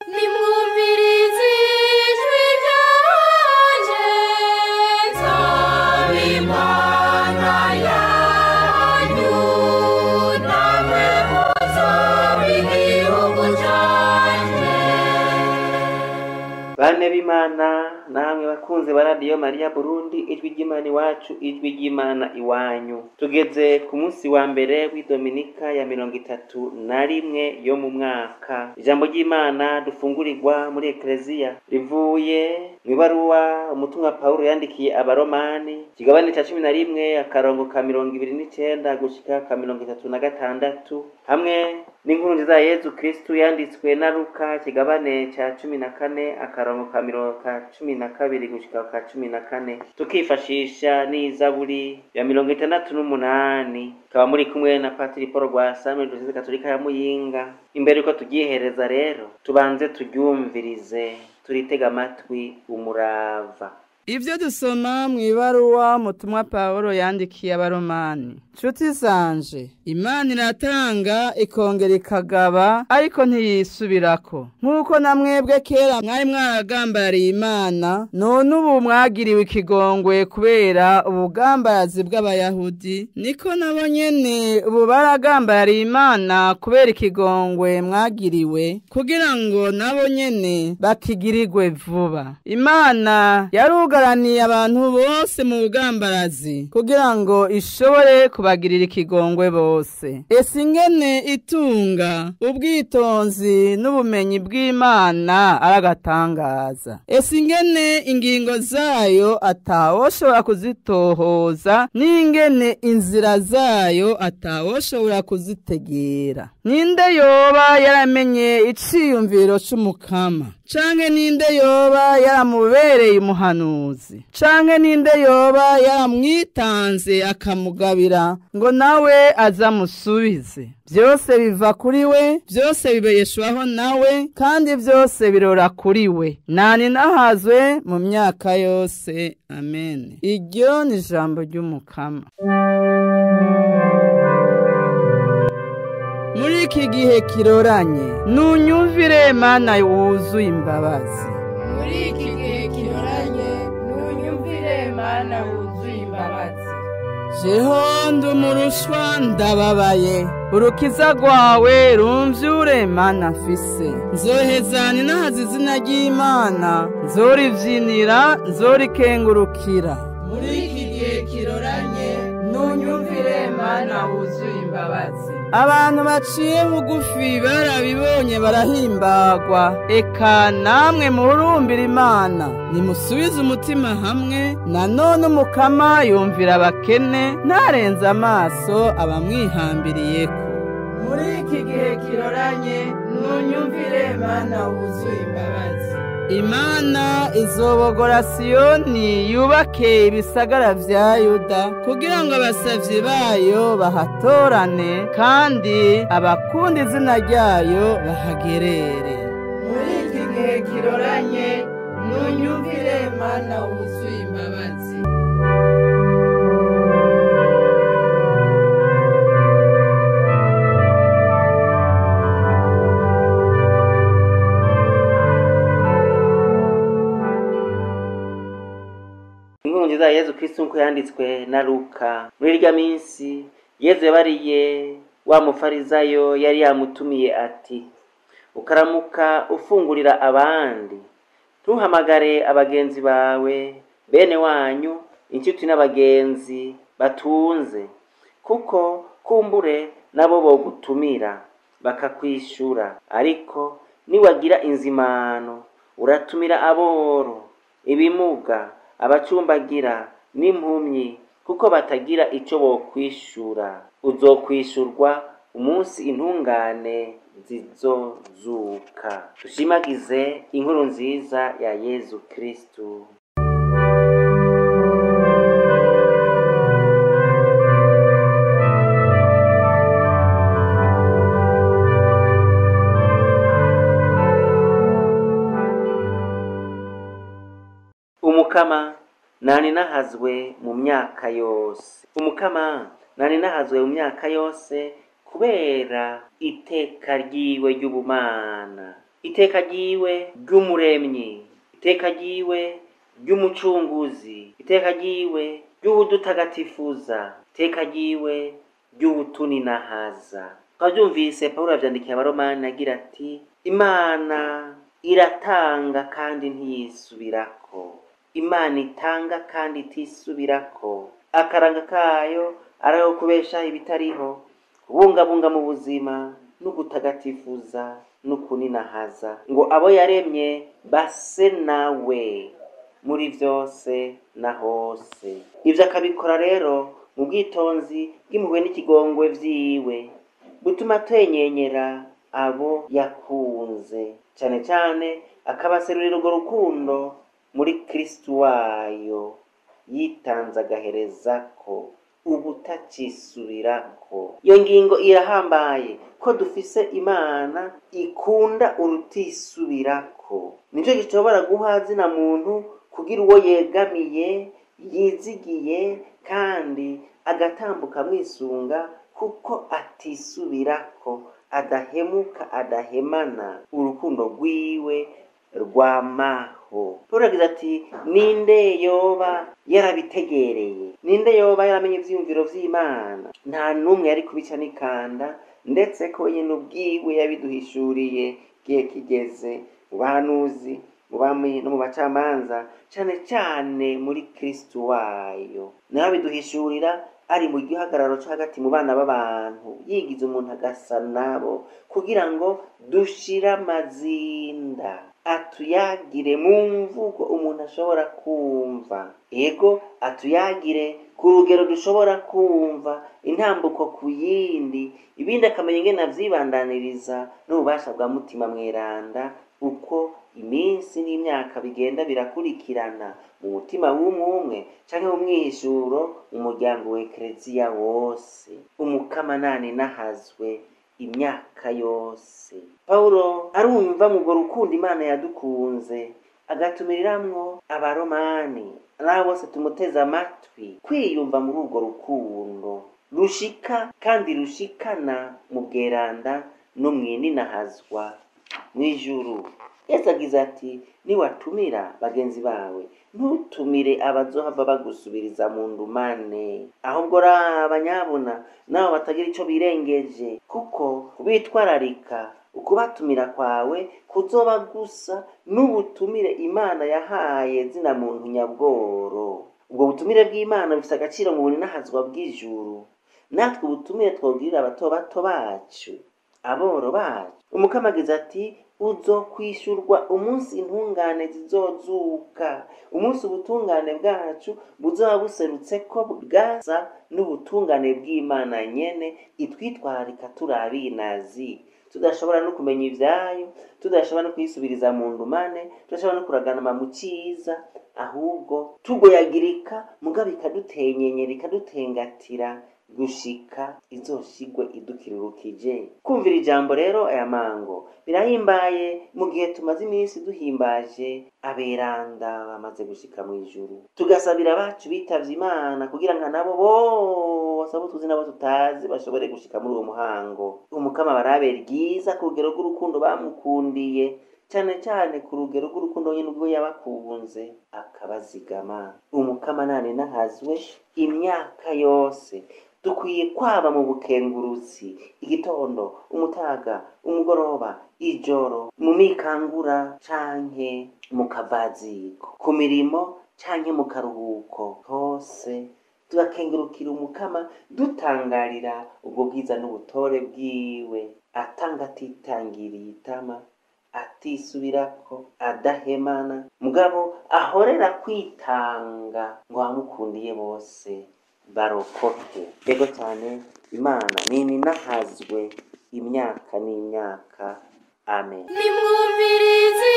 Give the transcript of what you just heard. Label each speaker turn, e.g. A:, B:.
A: Nimwumvirize ijwi ryanje, nsaba Imana yanyu, namwe muzoba igihugu canje.
B: Bane b'Imana namwe bakunze ba Radiyo Mariya Burundi, ijwi ry'Imana iwacu, ijwi ry'Imana iwanyu. Tugeze ku munsi wa mbere w'idominika ya 31 yo mu mwaka. Ijambo ry'Imana dufungurirwa muri Ekleziya rivuye mu ibaruwa umutumwa Pawulo yandikiye Abaromani, ikigabane ca 11 akarongo ka 29 gushika ka 36, hamwe n'inkuru nziza ya Yezu Kristu yanditswe na Luka, ikigabane ca 14 akarongo ka 12 gushika ka 14, tukifashisha n'izaburi ya 68. Tukaba muri kumwe na Patiri Paul Rwasa muri Diyoseze Katolika ya Muyinga. Imbere yuko tugihereza rero, tubanze turyumvirize, turitega amatwi umurava.
C: Ibyo dusoma mu ibaruwa mutumwa Pawulo yandikiye Abaromani. Nshuti zanje, Imana iratanga ikongera ikagaba, ariko ntiyisubirako. Nk'uko na mwebwe kera mwari mwaragambariye Imana, none ubu mwagiriwe ikigongwe kubera ubugambarazi bw'Abayahudi, niko nabo nyene ubu baragambariye Imana kubera ikigongwe mwagiriwe, kugira ngo nabo nyene bakigirirwe vuba. Imana yarugaraniye abantu bose mu bugambarazi kugira ngo ishobore kubagirira ikigongwe bose. Ese ingene itunga ubwitonzi n'ubumenyi bw'Imana aragatangaza. Ese ingene ingingo zayo atawoshobora kuzitohoza, n'ingene inzira zayo atawoshobora kuzitegera. Ninde yoba yaramenye iciyumviro c'Umukama? Canke ninde yoba yaramubereye umuhanuzi? Canke ninde yoba yaramwitanze akamugabira ngo nawe azamusubize? Byose biva kuri we, byose bibeshwaho nawe, kandi byose birora kuri we. Nani nahazwe mu myaka yose. Amen. Iryo ni ijambo ry'Umukama. Muri iki gihe kiroranye, nunyumvire Mana wuzuye imbabazi.
D: Muri iki gihe kiroranye, nunyumvire Mana wuzuye imbabazi.
C: Jeho ndumurushwa ndababaye, urukiza rwawe rumvyure Mana mfise. Nzohezana inahaza izina ry'Imana, nzorivyinira, nzorikengurukira.
D: Muri iki gihe kiroranye, nunyumvire Mana wuzuye imbabazi.
C: Abantu baciye bugufi barabibonye barahimbagwa, eka namwe muhurumbira Imana. Nimusubize umutima hamwe, nanone Umukama yumvira abakene, ntarenze amaso abamwihambiriyeko.
D: Muri iki gihe kiroranye, nunyumvire Mana wuzuye imbabazi.
C: Imana izobogora Siyoni yubake ibisagara vya Yuda, kugira ngo abasavyi bayo bahatorane, kandi abakunda izina ryayo bahagerere.
D: Muri iki gihe kiroranye, nunyumvire Mana wuzuye imbabazi.
B: Inkuru nziza ya Yezu Kristu nkuko yanditswe na Luka. Muri irya minsi Yezu yabariye wa mufarizayo yari yamutumiye ati: ukaramuka ufungurira abandi, ntuhamagare abagenzi bawe, bene wanyu, inshuti n'abagenzi batunze, kuko kumbure nabo bogutumira bakakwishura. Ariko niwagira inzimano, uratumira aboro, ibimuga, abacumbagira n'impumyi, kuko batagira ico bokwishura. Uzokwishurwa umunsi intungane zizozuka. Dushimagize inkuru nziza ya Yezu Kristu. Umukama nani nahazwe mu myaka yose. Umukama nani nahazwe mu myaka yose kubera iteka ryiwe ry'ubumana. Iteka ryiwe ry'umuremyi, iteka ryiwe ry'umucunguzi, iteka ryiwe ry'uwudutagatifuza, iteka ryiwe ry'uwutuninahaza. Twavyumvise Pawulo yavyandikiye Abaromani agira ati: Imana iratanga kandi ntiyisubirako. Imana itanga kandi itisubirako. Akaranga kayo ariho kubeshaho ibitariho, kubungabunga mu buzima no gutagatifuza no kuninahaza, ngo abo yaremye base nawe muri vyose na hose. Ivyo akabikora rero mu bwitonzi bw'impuhwe n'ikigongwe vyiwe, butuma atenyenyera abo yakunze, cane cane akabaserurira urwo rukundo muri Kristu wayo yitanze agaherezako ubutacisubirako. Iyo ngingo irahambaye ko dufise Imana ikunda urutisubirako. Nico gishobora guha zina muntu kugira uwo yegamiye, yizigiye kandi agatambuka mwisunga, kuko atisubirako, adahemuka, adahemana. Urukundo rwiwe rwamaho. Pawulo yagize ati: ninde yoba yarabitegereye? Ninde yoba yaramenye ivyiyumviro vy'Imana? Nta n'umwe yari kubica n'ikanda, ndetse ko nyene ubwiwe yabiduhishuriye igihe kigeze mu bahanuzi, mu bami no mu bacamanza, cane cane muri Kristu wayo. Nawe abiduhishurira ari mu gihagararo co hagati mu bana b'abantu, yigize umuntu agasa nabo, kugira ngo dushire amazinda, atuyagire mu mvugo umuntu ashobora kumva. Ego, atuyagire ku rugero dushobora kumva, intambuko ku yindi, ibindi akamenya ingene avyibandaniriza n'ububasha bwa Mutima Mweranda, uko iminsi n'imyaka bigenda birakurikirana mu mutima w'umwumwe canke mu mwihishuro mu muryango wa Ekereziya wose. Umukama naninahazwe imyaka yose. Pawulo arumva mu urwo rukundo Imana yadukunze, agatumiriramwo Abaromani n'abo bose tumuteze amatwi kwiyumva muri urwo rukundo rushika kandi rushikana mu bweranda no mwininahazwa mw'ijuru. Yesu agize ati: niwatumira bagenzi bawe, ntutumire abazohava bagusubiriza mu ndumane, ahubwo raba nyabuna nabo batagira ico birengeje, kuko kubitwararika ukubatumira kwawe kuzoba gusa n'ubutumire Imana yahaye zina muntu nyabworo. Ubwo butumire bw'Imana bufise agaciro mu buninahazwa bw'ijuru. Natwe ubutumire twogirira abato bato bacu, aboro bacu. Umukama agize ati: uzokwishurwa umunsi intungane zizozuka, umunsi ubutungane bwacu buzoba buserutse ko bwasa n'ubutungane bw'Imana nyene itwitwararika turi abinazi, tudashobora no kumenya ivyayo, tudashobora no kuyisubiriza mu ndumane, tudashobora no kuraganama mu ciza, ahubwo tugoyagirika mugabo ikadutenyenyera, ikadutengatira gushika izoshigwe idukirurukije. Kumvira ijambo rero aya mango birahimbaye mu gihe tumaze iminsi duhimbaje aberanda bamaze gushika mw'ijuru, tugasabira abacu bitavye Imana kugira ngo nabo bose abo tuzi nabo tutazi bashobore gushika muri uwo muhango. Umukama barabe ryiza ku rugero rw'urukundo bamukundiye, cane cane ku rugero rw'urukundo nyene ubwo yabakunze akabazigama. Umukama naninahazwe imyaka yose. Dukwiye kwaba mu bukengurutsi igitondo, umutaga, umugoroba, ijoro, mu mikangura canke mu kavaziko, ku mirimo canke mu karuhuko, hose tugakengurukira Umukama dutangarira ubwo bwiza n'ubutore bwiwe, atanga atitangiriye itama, atisubirako, adahemana, mugabo ahorera kwitanga ngo abamukundiye bose barokoke. Ego cyane, Imana nininahazwe imyaka n'imyaka. Amen.
A: Nimwumvirize.